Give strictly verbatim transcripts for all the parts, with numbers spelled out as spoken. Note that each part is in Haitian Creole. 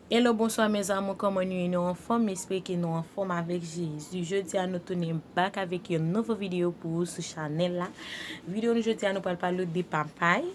Hello, bonswa mes amours, kòman nou ye? Nou anfòm? M espere ke nou anfòm avèk Jezi. Jodi a nou tounen back avèk yon nouvo videyo pou ou sou chanèl la. Videyo nou jodi a nou pral pale de papay,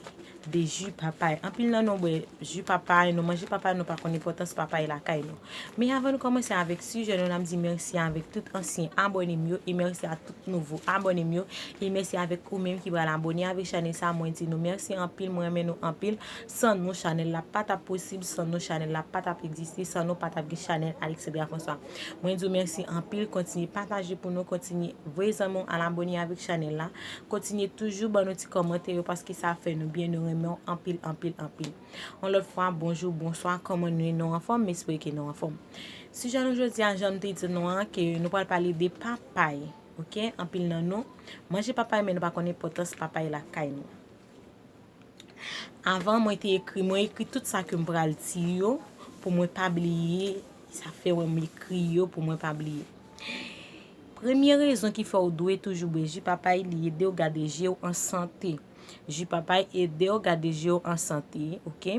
de ji papay. Anpil nan nou bwè ji papay, nou manje papay, nou pa konn enpòtans papay lakay nou. Men avan nou kòmanse avèk sijè nou, n ap di mèsi avèk tout ansyen abòne m yo e mèsi a tout nouvo abòne m yo e mèsi avèk ou menm ki pral abòne avèk chanèl sa. Mwen di nou mèsi anpil, mwen renmen nou anpil. San nou chanèl la pa t ap posib, san nou chanèl la pa t ap egziste, san nou pa t ap gen chanèl Alexandria François. Mwen di w mèsi anpil, kontinye pataje pou nou, kontinye voye zanmi w al abòne avèk chanèl la, kontinye toujou ban nou ti kòmantè yo paske sa fè nou byen, nou renmen w anpil, anpil, anpil. Yon lòt fwa, bonjou, bonswa, kòman nou ye? Nou anfòm? M espere ke nou anfòm. Sijè nou jodi a, jan m te di nou an, ke nou pral pale de papay, oke? Anpil nan nou manje papay, men nou pa konn enpòtans papay lakay nou. Avan, mwen te ekri, mwen ekri tout sa ke m pral di yo pou mwen pa bliye. Sa fè wè m ekri yo pou mwen pa bliye. Premye rezon ki fè w dwe toujou bwè ji papay, li ede w gade je w an sante. Ji papay ede w gade je w an sante, oke?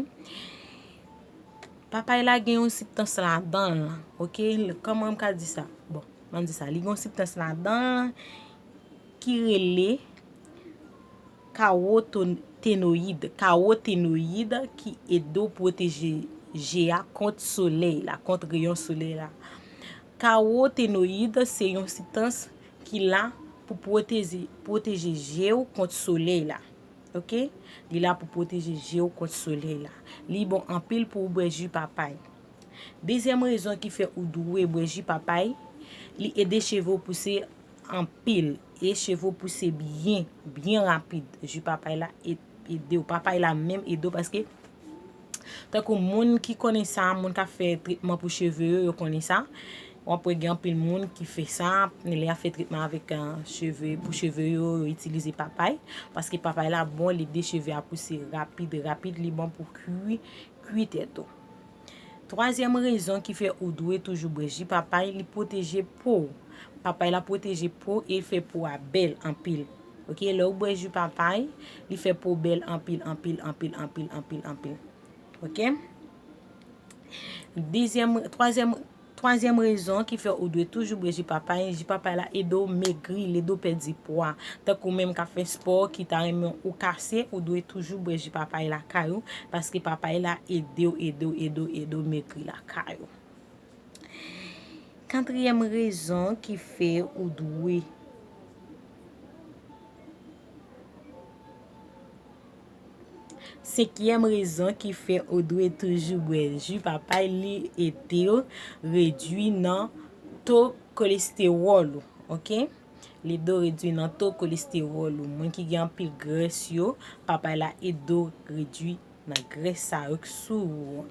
Papay la gen yon sibstans ladan l, oke? Kòman m ka di sa? Bon, m di sa, li gen yon sibstans ladan l ki rele kawotenoyid, kawotenoyid ki ede w pwoteje je a kont solèy la, kont reyon solèy la. Kawotenoyid se yon sibstans ki la pou pwoteje, pwoteje je w kont solèy la. Oke? Li la pou pwoteje je w kont solèy la. Li bon anpil pou w bwè ji papay. Dezyèm rezon ki fè ou dwe bwè ji papay, li ede cheve w pouse anpil e cheve w pouse byen, byen rapid. Ji papay la e-, ede w. Papay la menm ede w paske tankou moun ki konnen sa, moun k ap fè tretman pou cheve yo, yo konnen sa. W ap wè gen anpil moun ki fè sa, lè y ap fè tretman avèk, eh, cheve, pou cheve yo, yo itilize papay. Paske papay la bon, li ede cheve a pouse rapid, rapid, li bon pou kwi, kwi tèt ou. Twazyèm rezon ki fè ou dwe toujou bwè ji papay, li pwoteje po w. Papay la pwoteje po e fè po a bèl anpil. Oke, lè w bwè ji papay, li fè po bèl anpil, anpil, anpil, anpil, anpil, anpil. Oke? Dezyèm, twazyèm, twazyèm rezon ki fè ou dwe toujou bwè ji papay, ji papay la ede w megri, l ede w pèdi pwa. Tankou ou menm k ap fè spò, ki ta renmen ou kase, ou dwe toujou bwè ji papay lakay ou, paske papay la ede w, ede w, ede w, ede w megri lakay ou. Katriyèm rezon ki fè ou dwe Senkyèm rezon ki fè ou dwe toujou bwè ji papay, li ede w redui nan to kolestewòl ou, oke? Li ede w redui nan to kolestewòl ou. Moun ki gen anpil grès yo, papay la ede w redui nan grès sa yo k sou ou an.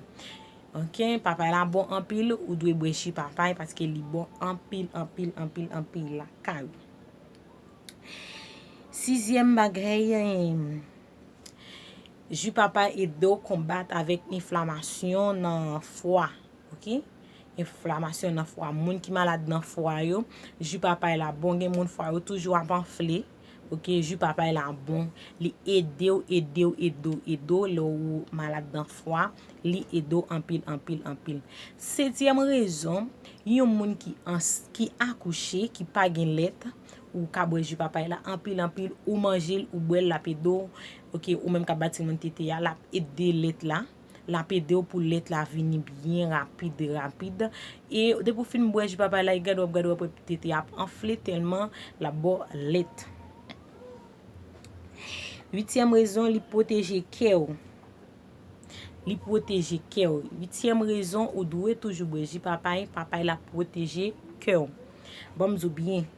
Oke, papay la bon anpil, ou dwe bwè ji papay paske li bon anpil, anpil, anpil, anpil lakay ou. Sizyèm bagay, em, ji papay ede w konbat avèk enflamasyon nan fwa, oke? Enflamasyon nan fwa. Moun ki malad nan fwa yo, ji papay la bon. Gen moun fwa yo toujou ap anfle, oke? Ji papay la bon. Li ede w, ede w, ede w, ede w lè w malad nan fwa. Li ede w anpil, anpil, anpil. Setyèm rezon, yon moun ki ans-, ki akouche, ki pa gen lèt, ou ka bwè ji papay la anpil, anpil, ou manje l, ou bwè l, l ap ede w. Oke, ou menm k ap ba timoun tete a, l ap ede lèt la. L ap ede w pou lèt la vini byen rapid, rapid. E depi w fin bwè ji papay la, e gade w ap gade w ap wè tete a ap anfle tèlman l ap ba w lèt. Uityèm rezon, li pwoteje kè w. Li pwoteje kè w. Uityèm rezon, ou dwe toujou bwè ji papay. Papay la pwoteje kè w. Ban m di w byen.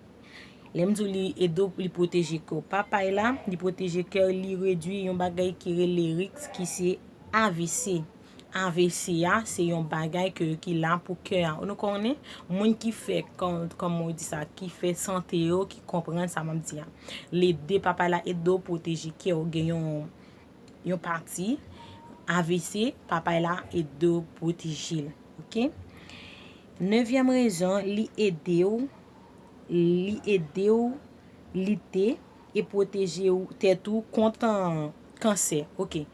Lè m di w li ede w, li pwoteje kè w. Papay la, li pwoteje kè w, li redui yon bagay ki rele risk ki se A V C. A V C a, se yon bagay ke, ki la pou kè a. Nou konnen, moun ki fè, kòm, kòman w di sa, ki fè sante yo, ki konprann sa m ap di a. Li ede, papay la ede w pwoteje kè w. Gen yon, yon pati, A V C, papay la ede w pwoteje l. Oke? Nevyèm rezon, li ede w, li ede w lite e pwoteje w, tèt ou kont, an, kansè. Oke.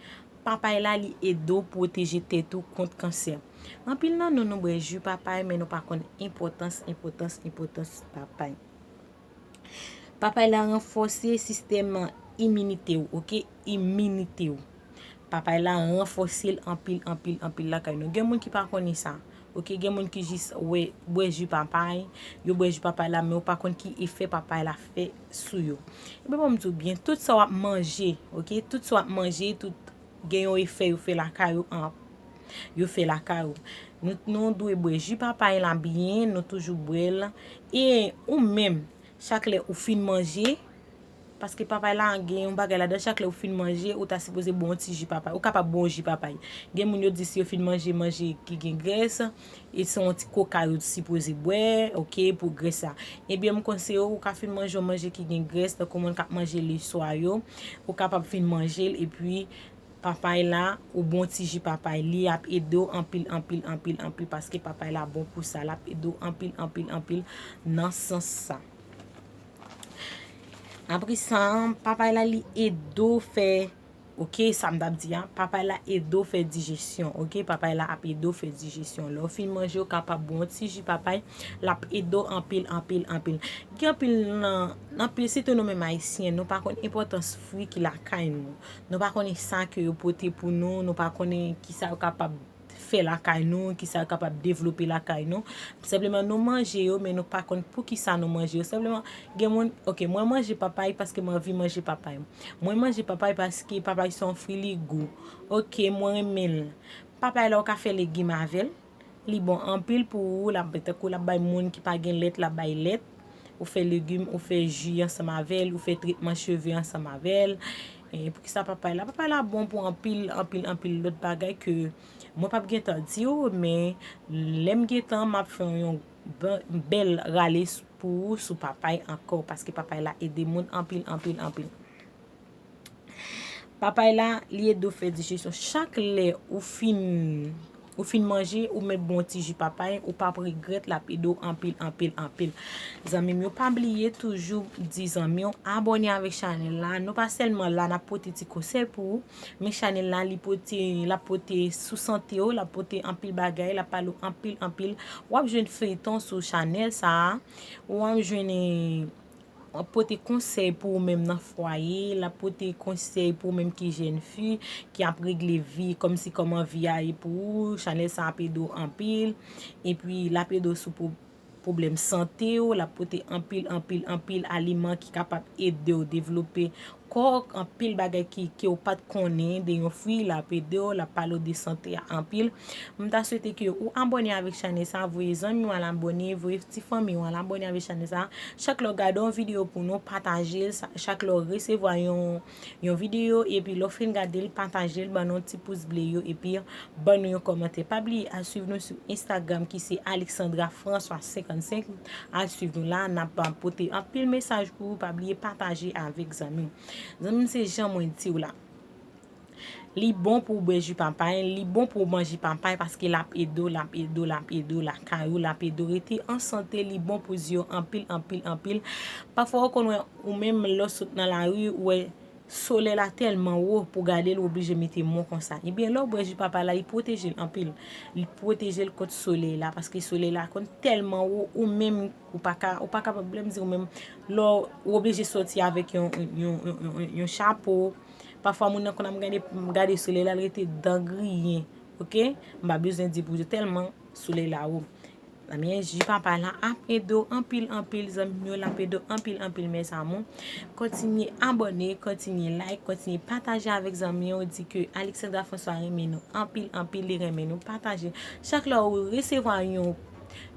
Papay la, li ede w pwoteje tèt ou kont kansè. Anpil nan nou, nou bwè ji papay, men nou pa konn enpòtans, enpòtans, enpòtans papay. Papay la ranfòse sistèm iminite w, oke? Iminite w. Papay la ranfòse l anpil, anpil, anpil lakay nou. Gen moun ki pa konnen sa. Oke, gen moun ki jis wè, bwè ji papay, yo bwè ji papay la, men yo pa konn ki efè papay la fè sou yo. Ebyen, bon, m di w byen, tout sa w ap manje, oke, tout sa w ap manje, tout gen yon efè yo fè lakay ou an, yo fè lakay ou. Nou, nou dwe bwè ji papay la byen, nou toujou bwè l. E ou menm, chak lè ou fin manje, paske papay la gen yon bagay ladan, chak lè ou fin manje, ou ta sipoze bwè yon ti ji papay. Ou kapab bwè yon ji papay. Gen moun yo di si yo fin manje manje ki gen grès, e se yon ti koka yo sipoze bwè, oke, pou grès la. Ebyen, m konseye w, ou ka fin manje yon manje ki gen grès, tankou moun k ap manje leswa yo, ou kapab fin manje l, epi papay la, ou bwè yon ti ji papay, li ap ede w anpil, anpil, anpil, anpil, paske papay la bon pou sa, l ap ede w anpil, anpil, anpil nan sans sa. Apre sa, papay la, li ede w fè, oke, sa m t ap di a, papay la ede w fè dijesyon, oke, papay la ap ede w fè dijesyon. Lè w fin manje, ou kapab bwè yon ti ji papay, l ap ede w anpil, anpil, anpil. Gen anpil nan, anpil, sitou nou menm Ayisyen, nou pa konn enpòtans fwi ki lakay nou. Nou pa konnen sa ke yo pote pou nou, nou pa konnen kisa yo kapab fè lakay nou, kisa yo kapab devlope lakay nou. Senpleman, nou manje yo, men nou pa konn poukisa nou manje yo. Senpleman, gen moun, oke, mwen manje papay paske mwen anvi manje papay. Mwen manje papay paske papay se yon fwi, li gou. Oke, mwen renmen l. Papay la, ou ka fè legim avè l. Li bon anpil pou ou, l ap, tankou l ap bay moun ki pa gen lèt, l ap bay lèt. Ou fè legim, ou fè ji ansanm avè l, ou fè tretman cheve ansanm avè l. E poukisa papay la? Papay la bon pou anpil, anpil, anpil lòt bagay ke mwen p ap gentan di w, men lè m gentan, m ap fè yon bè-, bèl rale s-, pou ou sou papay ankò, paske papay la ede moun anpil, anpil, anpil. Papay la, li ede w fè dijesyon. Chak lè ou fin, ou fin manje, ou mèt bwè yon ti ji papay, ou p ap regrèt, l ap ede w anpil, anpil, anpil. Zanmi m yo, pa bliye toujou di zanmi w abòne avèk chanèl la. Nou pa sèlman la n ap pote ti konsèy pou ou, men chanèl la, li pote, l ap pote sou sante w, l ap pote anpil bagay, l ap pale w anpil, anpil. W ap jwenn feyton sou chanèl sa a, w ap jwenn, eh, pote konsèy pou ou menm nan fwaye, l ap pote konsèy pou ou menm ki jèn fi, ki ap regle vi, kòmsi kòman vi a ye pou ou, chanèl sa ap ede w anpil, epi l ap ede w sou pwo-, pwoblèm sante w, l ap pote anpil, anpil, anpil aliman ki kapab ede w devlope kò, anpil bagay ki, ke w pa t konnen de yon fwi, l ap ede w, l ap pale w de sante a anpil. M ta swete ke ou abòne avèk chanèl sa, voye zanmi w al abòne, voye ti fanmi w al abòne avèk chanèl sa. Chak lè w gade yon videyo pou nou, pataje l. Sa, chak lè w resevwa yon, yon videyo, epi lè w fin gade l, pataje l, ban nou ti pous ble yo, epi ban nou yon kòmantè. Pa bliye al swiv nou sou Instagram ki se Alexandra François senkannsenk. Al swiv nou la, n ap pote anpil mesaj pou ou. Pa bliye pataje avèk zanmi w. Zanmi m, se jan mwen di w la. Li bon pou w bwè ji papay, li bon pou w manje papay paske l ap ede w, l ap ede w, l ap ede w lakay ou, l ap ede w rete an sante, li bon pou zye w anpil, anpil, anpil. Pafwa ou konn wè ou menm lè w sot nan lari, ou wè solèy la tèlman wo pou gade l, ou oblije mete men w konsa. Ebyen, lè w bwè ji papay la, li pwoteje l anpil. Li pwoteje l kont solèy la paske solèy la konn tèlman wo, ou menm ou pa ka, ou pa kapab, lè m di ou menm, lè w oblije sòti avèk yon, yon, yon, yon, yon chapo, pafwa moun nan konn ap gade, gade solèy la, l rete dan griyen, oke? M pa bezwen di pou yo tèlman solèy la wo. Ebyen, ji papay la ap ede w anpil, anpil, zanmi m yo, l ap ede w anpil, anpil, mes amours. Kontinye abòne, kontinye like, kontinye pataje avèk zanmi w, di ke Alexandra François renmen nou anpil, anpil, li renmen nou, pataje. Chak lè ou resevwa yon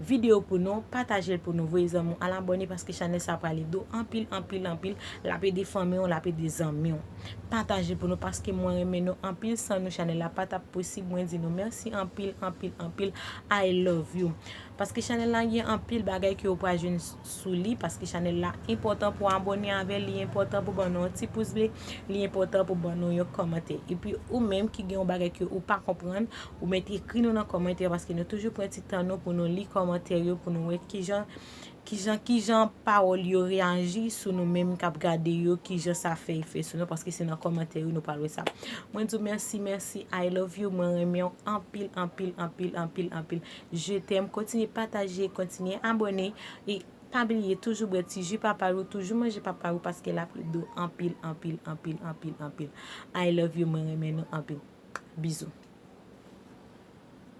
videyo pou nou, pataje l pou nou, voye zanmi w al abòne paske chanèl sa pral ede w anpil, anpil, anpil. L ap ede fanmi w, l ap ede zanmi w. Pataje l pou nou paske mwen renmen nou anpil. San nou, chanèl la pa t ap posib. Mwen di nou mèsi anpil, anpil, anpil. I love you. Paske chanèl la gen anpil bagay ke ou pral jwenn s-, sou li, paske chanèl la enpòtan pou w abòne avè l, li enpòtan pou ban nou yon ti pous ble, li enpòtan pou ban nou yon kòmantè. Epi ou menm ki gen yon bagay ke ou pa konprann, ou mèt ekri nou nan kòmantè paske nou toujou pran ti tan nou pou nou li kòmantè yo, pou nou wè kijan Kijan, kijan pawòl yo reyaji sou nou menm k ap gade yo, kijan sa fè efè sou nou, paske se nan kòmantè yo nou pral wè sa. Mwen di w mèsi, mèsi, I love you, mwen renmen w anpil, anpil, anpil, anpil, anpil. Je t'aime, kontinye pataje, kontinye abòne, e pa bliye toujou bwè ti ji papayou, toujou manje papayou, paske l ap ede w anpil, anpil, anpil, anpil, anpil. I love you, mwen renmen nou anpil. Bizou.